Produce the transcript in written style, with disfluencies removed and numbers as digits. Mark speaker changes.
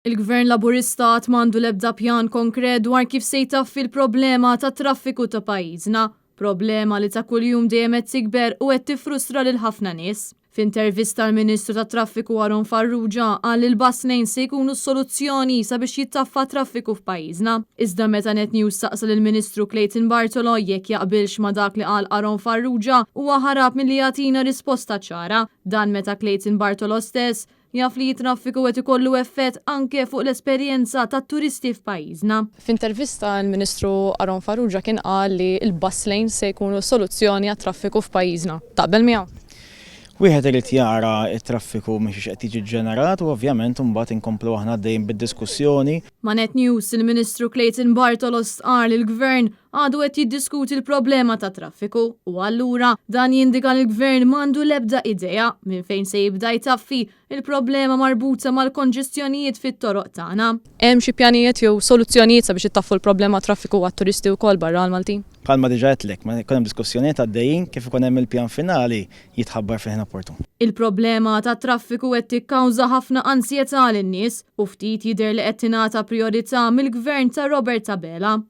Speaker 1: Il-Gvern Laburista għad m'għandu l-ebda pjan konkret dwar kif se jtaffi l-problema tat-traffiku ta' pajjiżna. Problema li ta' kuljum dejjem qed tikber u qed tiffrustra lil ħafna nies. F'intervista l-Ministru tat-Traffiku Aaron Farrugia qal li l-bus lanes se jkunu s-soluzzjoni sabiex jittaffa t-traffiku f'pajjiżna. Iżda meta Net News saqsa lill-Ministru Clayton Bartolo jekk jaqbilx ma' dak li qal Aaron Farrugia, huwa ħarab milli jagħtina risposta ċara. Dan meta Clayton Bartolo stess jaf li t-traffiku qed ikollu effett anke fuq l-esperjenza tat-turisti f'pajjiżna. F'intervista l-Ministru Aaron Farrugia kien qal li l-bus lanes se jkunu s-soluzzjoni għat-traffiku f'pajjiżna. Taqbel miegħu?
Speaker 2: Wieħed irid jara t-traffiku minn xiex qed jiġi ġġenerat u ovvjament imbagħad inkomplu aħna għaddejjin bid-diskussjoni.
Speaker 1: Ma' Net News, il-Ministru Clayton Bartolo stqarr li l-Gvern għadu qed jiddiskuti l-problema tat-traffiku u allura dan jindika li l-Gvern m'għandu l-ebda idea minn fejn se jibda jtaffi l-problema marbuta mal-konġestjonijiet fit-toroq tagħna. Hemm xi pjanijiet jew soluzzjonijiet sabiex ittaffu l-problema traffiku għat-turisti wkoll barra għall-Maltin?
Speaker 2: Bħalma diġà għedtlek, meta jkun hemm diskussjonijiet għaddejjin, kif ikun hemm il-pjan finali jitħabbar fil-ħin opportun.
Speaker 1: Il-problema tat-traffiku qed tikkawża ħafna ansjetà lin-nies u ftit jidher li qed tingħata prijorità mill-Gvern ta' Robert Abela.